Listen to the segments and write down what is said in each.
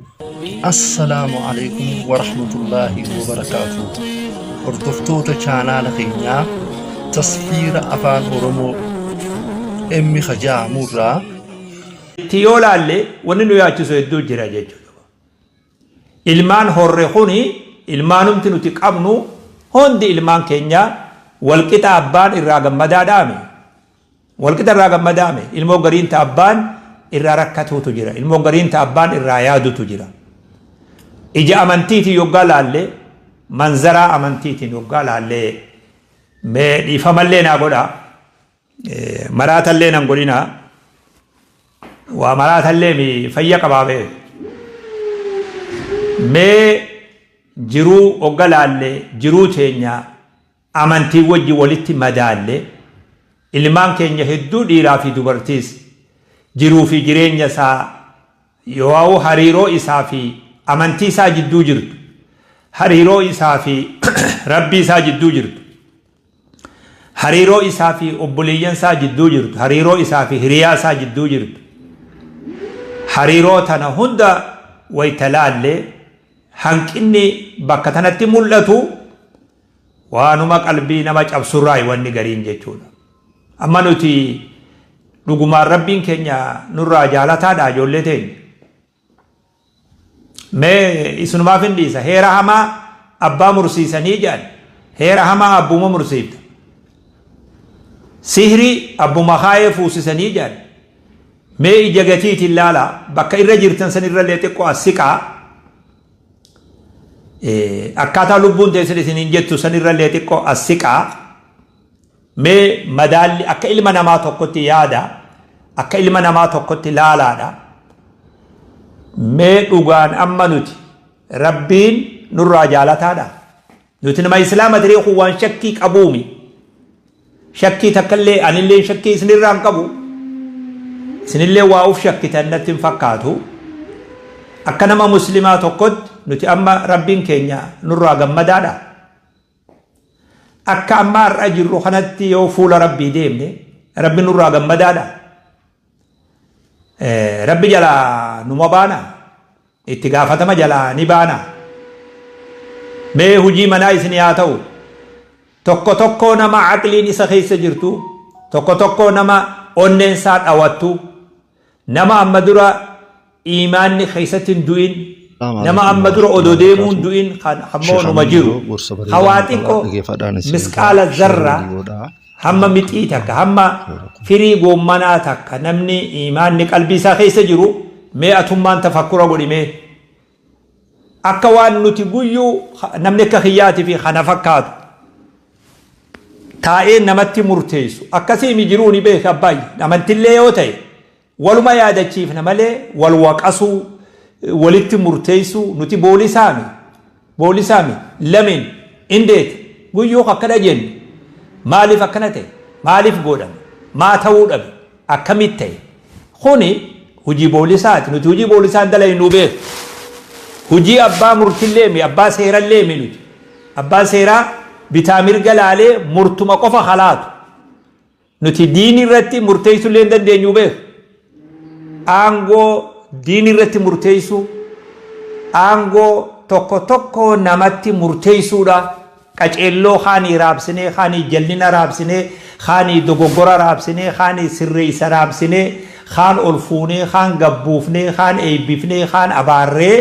Assalaamu Aleykum Warahmatullaahi Wabarakaatuh Hordoftoota chaanaala keenyaa Tasfiira Afaan Oromoo M Kajaamu irraa. Itti yoo laalle wanni nu yaachisu hedduu jira jechuudha. Ilmaan horre kuni ilmaanumti nuti qabnu hundi ilmaan keenya walqixa abbaan irraa gammadaadhaami. Walqixa irraa gammadaame. Ilmoo gariin ta abbaan irraa rakkatuutu jira. Ilmoo gariin ta abbaan irraa yaadutu jira. Ija amantiitiin yoggaa laalle, manzaraa amantiitiin yoggaa laalle, mee dhiifamallee naa godhaa. Maraatallee nan godhinaa. Waa maraatallee mi fayya qabaa bee. Mee jiruu hogga laalle jiruu teenya amantii wajji walitti madaalle ilmaan keenya hedduu dhiiraa fi dubartiis jiruu fi jireenya isaa yooawu hariiroo isaa fi amantii isaa jidduu jirtu hariiroo isaa fi Rabbii isaa jidduu jirtu hariiroo isaa fi obboleeyyan isaa jidduu jirtu hariiroo isaa fi hiriyaa isaa jidduu jirtu hariiroo tana hunda wayta laalle hanqinni bakka tanatti mul'atu Waanuma qalbii nama cabsurraayi wanni gariin jechuudha. Amma nuti dhugumaan Rabbiin keenya nurraa jaalataadha ijoollee teenya. Mee isinumaaf hin dhiisa. Heera hamaa abbaa mursiisanii jedhan. Heera hamaa abbuma mursiifta. Sihrii abbuma kaayee fuusisanii jedhan. Mee ija gatiitiin laala bakka irra jirtan san irrallee xiqqoo as siqaa. Akkaataa lubbuun teessan isiniin jettu sanirrallee xiqqoo as siqaa. Mee madaalli akka ilma namaa tokkotti yaada, akka ilma namaa tokkotti laalaadha. Mee dhugaan amma nuti Rabbiin nurraa jaalataadha. Nuti nama Islaama tiree kun waan shakkii qabuumi. Shakkii takkallee anillee shakkii isinirraa hin qabu. Isinillee waa uf shakkitan natti hin fakkaatu. Akka nama muslimaa tokkotti nuti amma Rabbiin keenya nurraa gammadaadha. Akka amma har'a jirru kanatti yoo fuula Rabbii deemne Rabbi nurraa gammadaadha. Rabbi jalaa numa baana. Itti gaafatama jalaa ni baana. Mee hujii manaa isinii haa ta'u. Tokko tokkoo nama aqliin isa keessa jirtu, tokko tokkoo nama onneen isaa dhawattu, nama amma dura iimaanni keessatti hin du'in, Assalamu nama alaikum amma dura odoo warahmatullahi deemuu hin wabarakatuh. du'in kan ammoo Sheekh numa Amiin jiru. Biroo gorsa Ka bareedaa waa nu qabaa xiqqoo dhageeffadhaan isin misqaala share zarraa walii godhaa. hamma mixii takka hamma firii goommanaa takka namni iimaanni qalbii isaa keessa jiru mee atummaan tafakkura godhi mee akka waan nuti guyyuu namni akka kiyyaatii fi kana fakkaatu taa'ee namatti murteessu akkasii mi jiruu ni beeka abbaayyi amantillee yoo ta'e Waluma yaadachiifna malee wal waqasuu, walitti murteessuu nuti boolisaami. Boolisaami. Lamin, indeet, guyyuu akkana jennu. Maaliif akkana ta'e? Maaliif godhame? Maa ta'uu dhabe? Akkamitti ta'e? Kuni hojii boolisaati. Nuti hojii boolisaa hin dalaynu beeku. Hojii abbaa murtillee mi, abbaa seerallee mi nuti. Abbaan seeraa bitaa mirga laalee murtuma qofa halaatu. Nuti diini irratti murteessuu illee hin dandeenyu beeku. Aangoo diini irratti murteessuu, aangoo tokko tokko namatti murteessuudha. Qaceelloo kaanii raabsinee, kaanii jallina raabsinee, kaanii dogoggora raabsinee, kaanii sirreessa raabsinee, kaan ol fuunee, kaan gabbuufnee, kaan eebbifnee, kaan abaarree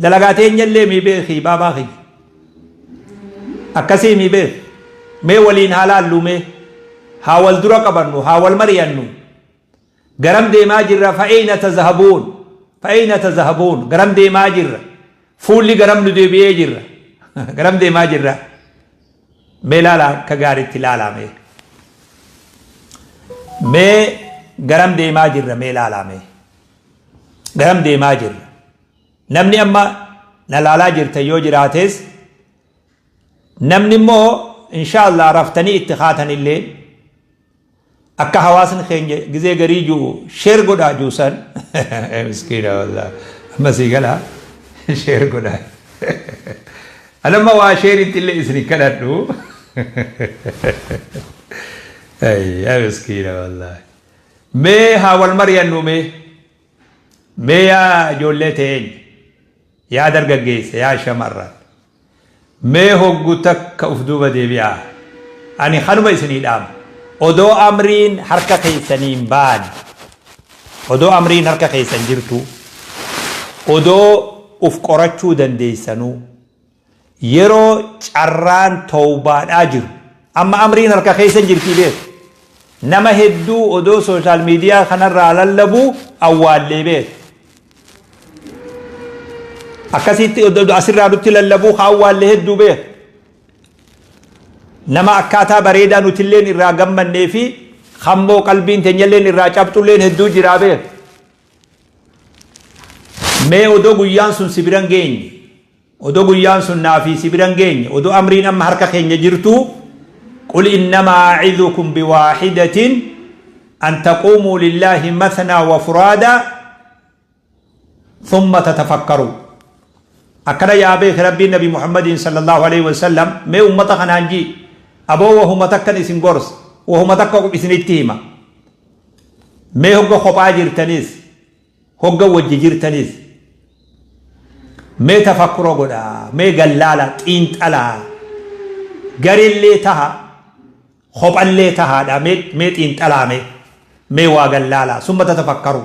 Dalagaa teenyallee mii beeki baabaa kiyya. Akkasii mii beeki. Mee waliin haa laalluu mee. Haa wal dura qabannu, haa wal mari'annu. Garam deemaa jirra fa'eeyna tazahabuun. Fa'eeyna tazahabuun. Garam deemaa jirra. Fuulli garam nu deebi'ee jirra. Garam deemaa jirra. Mee laalaa akka gaariitti laalaa mee. Mee garam deemaa jirra mee laalaa mee. Garam deemaa jirra. Namni amma na laalaa jirtan yoo jiraates namni immoo inshaallah raftanii itti kaatanillee akka hawaasni keenya gizee garii ji'u sheer godhaa ji'u san miskiina wallah amma sii galaa sheer godhaa anamma waa sheeritti illee isin kadhadhu yaa miskiina wallah mee haa wal mari'annu mee Mee yaa ijoollee teenya. Yaa dargaggeessa, yaa shamarran, mee hoggu takka uf duuba deebi'aa. Ani kanuma isinii dhaama. Odoo amriin harka keessanii hin baane, odoo amriin harka keessan jirtuu, odoo uf qorachuu dandeessanuu, yeroo carraan towbaadhaa jiru, amma amriin harka keessan jirtii beeku. Nama hedduu odoo social media kanarraa lallabuu awwaallee beeka. Akkasitti asirraa nutti lallabuu ka awwaalle hedduu beeka. Nama akkaataa bareedaa nutilleen irraa gammannee fi kammoo qalbiin teenyalleen irraa cabxulleen hedduu jiraa beeka. Mee odoo guyyaan sun si biran geenye, odoo guyyaan sun naa fi si biran geenye, odoo amriin amma harka keenya jirtuu, qul innamaa a'izukum biwaahidatin an taquumuu lillaahi mathnaa wa furaadaa thumma tatafakkaruu. Akkana yaa beeki Rabbiin Nabi Muhammadiin sallallahu alaihi wasallam mee ummata kanaan jii aboo wahuma takkan isin gorsa, wahuma takka isinitti hima. Mee hogga kophaa jirtanis, hogga wajji jirtanis mee tafakkura godhaa, mee gallaala, xiinxalaa, gareellee taha, kophallee tahaadha, mee mee xiinxalaa mee, mee waa gallaalaa, summa tatafakkaru.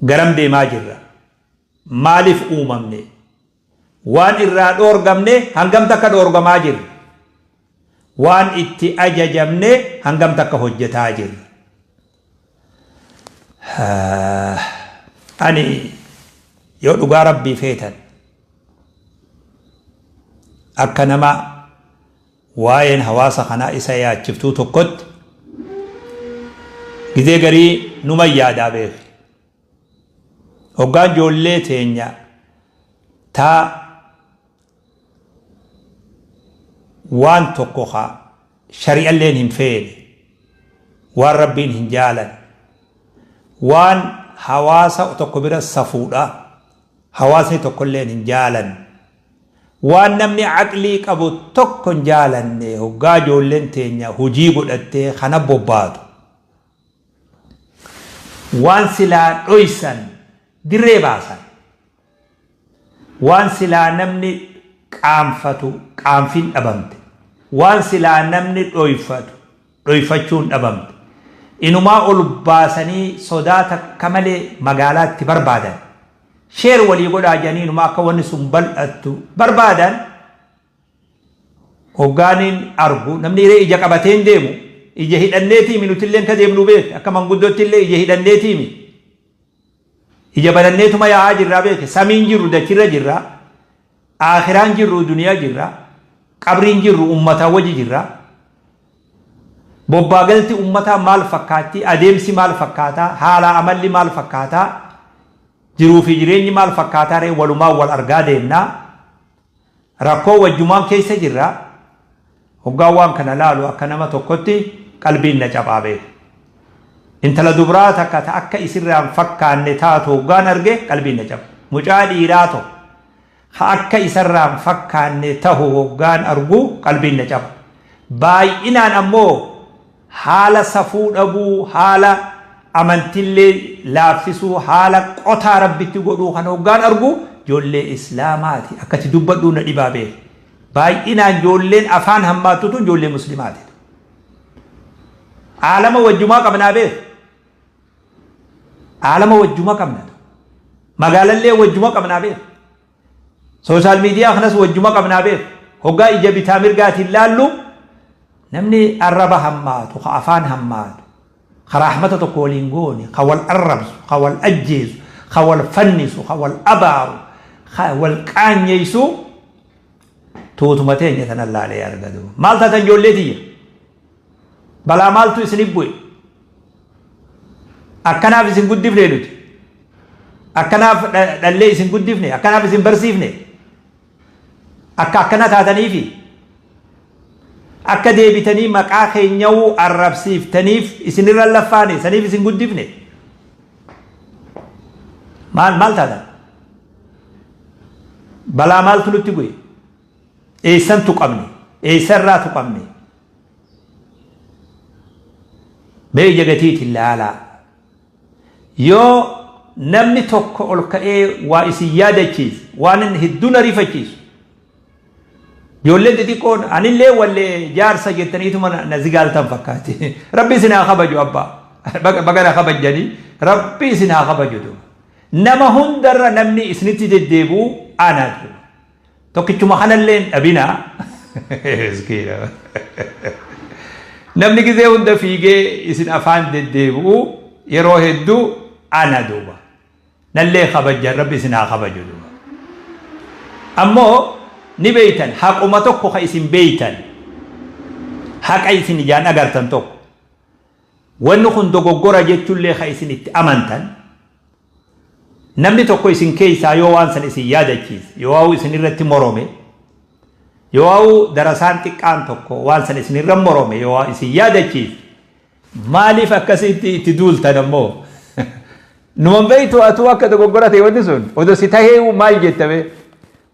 Garam deemaa jirra? Maaliif uumamne? Waan irraa dhoorgamne hangam takka dhoorgamaa jirra? Waan itti ajajamne hangam takka hojjetaa jirra? Ani yoo dhugaa Rabbii feetan akka nama waa'een hawaasa kanaa isa yaachiftuu tokkotti gizee garii numan yaadaa beeki. Hoggaan ijoollee teenya ta waan tokko ka shari'alleen hin feene, waan Rabbiin hin jaalanne, waan hawaasa tokko bira safuudha, hawaasni tokkolleen hin jaalanne, waan namni aqlii qabu tokko hin jaalanne hoggaa ijoolleen teenya hujii godhattee kana bobbaatu, Waan silaa dhoysan dirree baasan. Waan silaa namni qaanfatu qaanfiin dhabamte. Waan silaa namni dhoyfatu dhoyfachuun dhabamte. Inumaa ol baasanii sodaa takka malee magaalaatti barbaadan. Share walii godhaa jedhanii inumaa akka wanni sun bal'attu barbaadan. Hoggaaniin argu namni hiree ija qabatee hin deemu. Ija hidhanneetiimi nutilleen ka deemnu beeki. Akka manguddootti illee ija hidhanneetiimi. Ija bananneetuma yaa'aa jirraa beeki. Samiin jirru dachirra jirra. Aakhiraan jirru duniyaa jirra. Qabriin jirru ummataa wajji jirra. Bobbaagalti ummataa maal fakkaatti? Adeemsi maal fakkaataa? Haalaa amalli maal fakkaataa? Jiruu fi jireenyi maal fakkaataa ree walumaan wal argaa deemnaa. Rakkoo wajjumaan keessa jirra. Hoggaan waan kana laalu akka nama tokkotti qalbiin na caphaa beeki. Intala dubraa takka ta akka isirraa hin fakkaanne taatu hoggaan arge qalbiin na caba. Mucaa dhiiraa tokko ka akka isarraa hin fakkaanne tahu hoggaan argu qalbiin na caba. Baay'inaan ammoo haala safuu dhabuu, haala amantillee laaffisuu, haala qotaa Rabbitti godhuu kana hoggaan argu ijoollee Islaamaati akkatti dubbadhuu na dhibaa beeki. Baay'inaan ijoolleen afaan hammaattu tun ijoollee Muslimaati. Aalama wajjumaa qabnaa beeki. Aalama wajjuma qabna. Magaalallee wajjuma qabnaa beeki. Sooshaal miidiyaa kanas wajjuma qabnaa beeku. Hoggaa ija bitaa mirgaatiin laallu namni arraba hammaatu, ka afaan hammaatu, ka rahmata tokko waliin goone, ka wal arrabsu, ka wal ajjeesu, ka wal fannisu, ka wal abaaru, ka wal qaanyeessu tuutuma teenya tanan laalee argatu. Maal taatan ijoollee tiyya? Balaa maaltu isinif bu'e? Akkanaaf isin guddifne nuti. Akkanaaf dhallee isin guddifne, akkanaaf isin barsiifne. Akka akkana taataniifi akka deebitanii maqaa keenyawuu arrabsiiftaniif isinirra laffaane saniif isin guddifne. Maal maal taatan? Balaa maaltu nutti bu'e? Eessan tuqamne? Eessarraa tuqamne? Mee ija gatiitiin laalaa. Yoo namni tokko ol ka'ee waa isin yaadachiise waan inni hedduu na rifachiisu. Ijoolleen xixiqqoon anillee wallee jaarsa jettaniituma na zigaaltan fakkaate. Rabbi isin haa kabaju abbaa. Baga na kabajjanii Rabbi isin haa kabaju duuba. Nama hundarra namni isinitti deddeebi'u ana duuba. Tokkichuma kanallee hin dhabinaa. Miskiina. Namni gizee hunda fiigee isin afaan deddeebi'u yeroo hedduu ana duuba. Nallee kabajjan Rabbi isin haa kabaju duuba. Ammoo ni beeytan haquma tokko ka isin beeytan haqa isin ijaan agartan tokko wanni kun dogoggora jechullee ka isin itti amantan Namni tokko isin keessaa yoo waan san isin yaadachiise, yoo'awu isin irratti morome, yoo'awu darasaan xiqqaan tokko waan san isin irra morome yoo isin yaadachiise, maaliif akkasitti itti duultan ammoo? Numan beektu atuu akka dogoggora ta'e wanni sun odoo si taheewu maal jetta mee?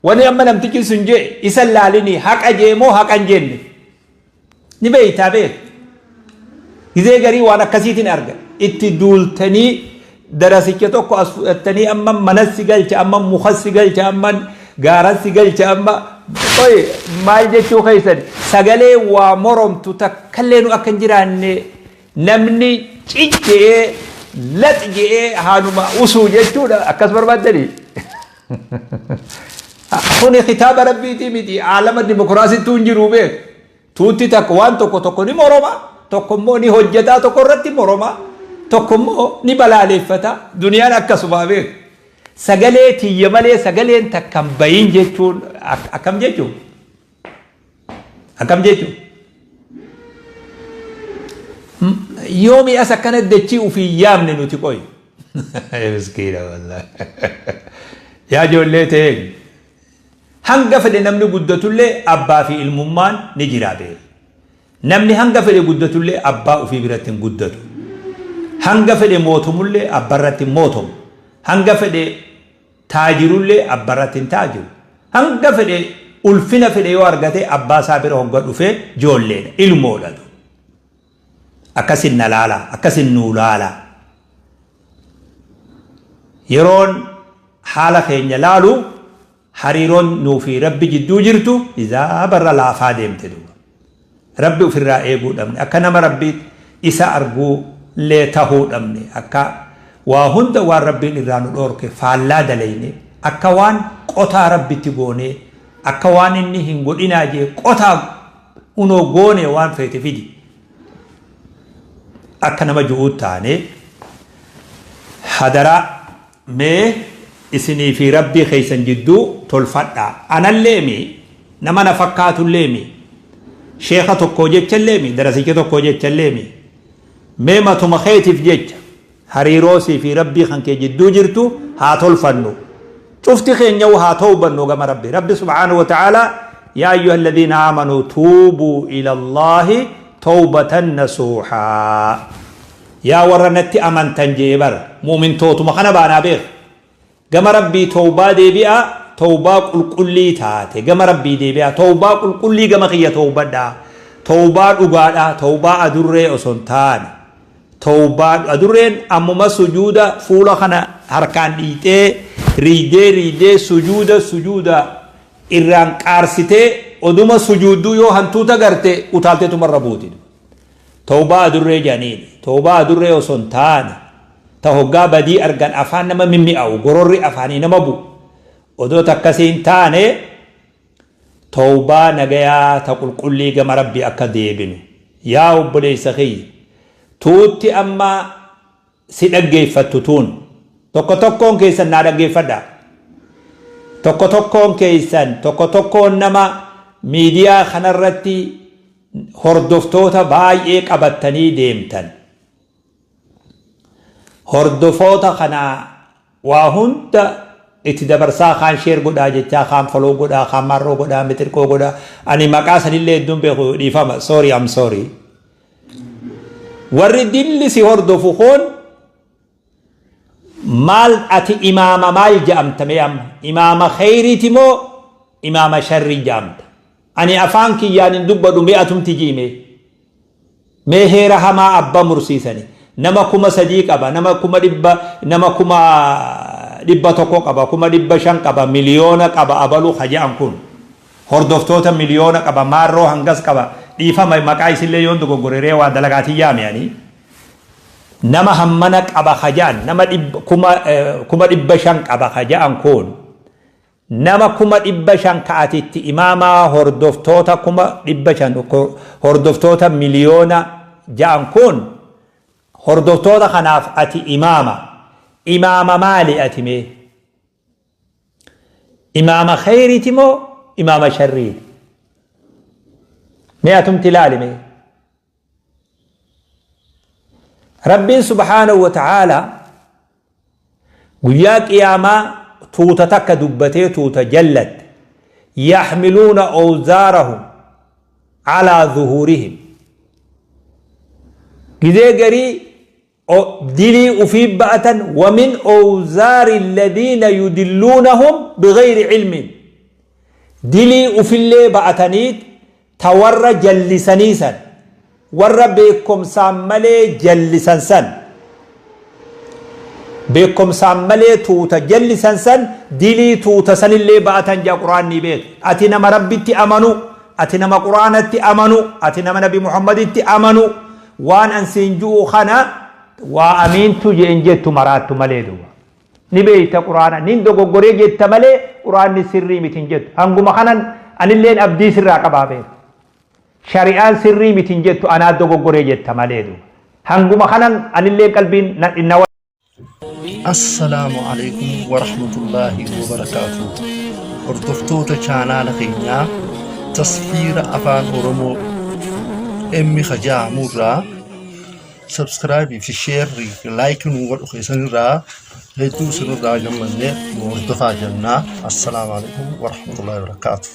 Wanni amma namtichi sun jee isa laalinii haqa jee moo haqa hin jenne? Ni beeytaa beek. Gizee garii waan akkasiitiin arga. Itti duultanii darasicha tokko as fudhattanii amma manassi galcha amma mukassi galcha amma gaarassi galcha amma qoy maal jechuu keessan sagalee waa moromtu takkallee nu akka hin jiraanne namni cic je'ee lax je'ee haanuma usuu jechuudha akkas barbaaddanii. Kuni kitaaba rabbiitii miti aalama dimokiraasittuu hin jiru beek. Tuutti takka waan tokko tokko ni moroma, tokko immoo ni hojjetaa tokko irratti moroma, tokko immoo ni balaaleeffata. Duniyaan akkasumaa beek. Sagalee tiyya malee sagaleen takka hin bayin jechuun akkam jechuun? Akkam jechuun? Yoomi as akkana dachii ofii yaamne nuti qoyi. Miskiina wallahi. Yaa ijoollee ta'een hanga fedhe namni guddatullee abbaa fi ilmummaan ni jira beeku. Namni hanga fedhe guddatullee abbaa ofii biratti hin guddatu. Hanga fedhe mootumullee abbarratti hin mootomu. Hanga fedhe taajirullee abbarratti hin taajiru. Hanga fedhe ulfina fedhe yoo argate abbaa isaa bira hogga dhufee ijoolleedha ilmoodha. Akkasin na laalaa, akkasin nuu laalaa. Yeroon haala keenya laalu hariiroon nuu fi Rabbi jidduu jirtu hizaabarra laafaa deemte duuba. Rabbi ofirraa eeguu dhabne, akka nama Rabbi isa arguu illee tahuu dhabne, akka waa hunda waan Rabbiin irraa nu dhoorke faallaa dalayne, akka waan qotaa Rabbitti goonee, akka waan inni hin godhinaa jee qotaa Unoo goone waan feete fidi. Akka nama ju'uu taane hadaraa mee isinii fi rabbii keessan jidduu tolfadhaa. Anallee mi nama na fakkaatullee mi sheekha tokkoo jechallee mi darasicha tokkoo jechallee mi mee matuma keetiif jecha Hariiroo sii fi Rabbii kan kee jidduu jirtu haa tolfannu. Cufti keenyahu haa towbannu gama Rabbi. Rabbi subhaanahu wa ta'aalaa yaa ayyuhal ladhiina aamanuu tuubuu ila Allaahi towbatan nasuuhaa. Yaa warra natti amantan jee bar mu'mintootuma kana baanaa beek. Gama Rabbii towbaa deebi'aa towbaa qulqullii taate gama Rabbii deebi'aa towbaa qulqullii gama kiyya towbadhaa towbaa dhugaadhaa towbaa adurree osoo hin taane towbaa adurreen ammuma sujuuda fuula kana harkaan dhiixee riidee riidee sujuuda sujuuda irraan qaarsitee oduma sujuudduu yoo hantuuta garte utaalteetumarra buuti. Towbaa adurree jedhaniini. Towbaa adurree osoo hin taane ta hoggaa badii argan afaan nama mimmi'aawu, gororri afaanii nama bu'u. Odoo ta akkasii hin taane towbaa nagayaa ta qulqullii gama Rabbii akka deebinu. Yaa obboleessa kiyya tuutti amma si dhaggeeffattu tuun tokko tokkoon keessan naa dhaggeeffadhaa. Tokko tokkoon keessan tokko tokkoon nama miidiyaa kanarratti hordoftoota baay'ee qabattanii deemtan. Hordofoota kana waa hunda itti dabarsaa kaan share godhaa jechaa kaan follow godhaa kaan maarroo godhaa mixirqoo godhaa ani maqaa sanillee hedduun beeku dhiifama sorry I'm sorry. Warri dilli si hordofu kun maal ati imaama maal ja'amta mee amma imaama kheyriiti moo imaama sharrii ja'amta ani afaan kiyyaan hin dubbadhu mee atumti ji'i mee mee heera hamaa abba mursiisani Nama 3000 qaba, nama 100,000, nama 100,000 qaba, 500,000 qaba, miliyoona qaba abalu ka je'an kun. Hordoftoota miliyoona qaba, maarroo hangas qaba. Dhiifama maqaa isillee yoon dogoggore ree waa dalagaa tiyyaami ani. Nama hammana qaba ka je'an, nama 500,000 qaba ka je'an kun. Nama 500,000 ka ati itti imaamaa hordoftoota 500,000 hordoftoota miliyoona ja'an kun hordoftoota kanaaf ati imaama. Imaama maali ati mee? Imaama kheyriiti moo imaama sharriiti? Mee atumti ilaali mee? Rabbiin subhaanahu wa ta'aalaa guyyaa qiyaamaa tuuta takka dubbatee tuuta jallatte yaxmiluuna awzaarahum calaa zuhuurihim gizee garii dilii ufii ba'atan wa min awzaari alladhiina yudilluunahum bigayri cilmin dilii ufillee ba'ataniit ta warra jallisanii san, warra beekkomsaan malee jallisan san, beekkomsaan malee tuuta jallisan san, dilii tuuta sanillee ba'atan ja'a Qur'aanni beek. Ati nama Rabbitti amanu, ati nama Qur'aanatti amanu, ati nama Nabi Muhammaditti amanu, waan an siin ju'u kana waa amiintu je'en jettu maraattu malee duuba. Ni beeyta qur'aana nin dogoggoree jetta malee qur'aanni sirrii miti hin jettu. Hanguma kanan anilleen abdii sirraa qabaa beeku. Shari'aan sirrii miti hin jettu anaa dogoggoree jetta malee duuba. Hanguma kanan anilleen qalbiin na na Assalaamu alaikum warahmatullaahi wabarakaatu. Hordoftoota chaanaala keenyaa tasfiira afaan Oromoo M Kajaamurraa Subscribe fi share fi like nu godhu keessanirraa hedduu isinirraa gammanne nu hordofaa jennaa. Assalaamu alaikum warahmatullahi wabarakaatu.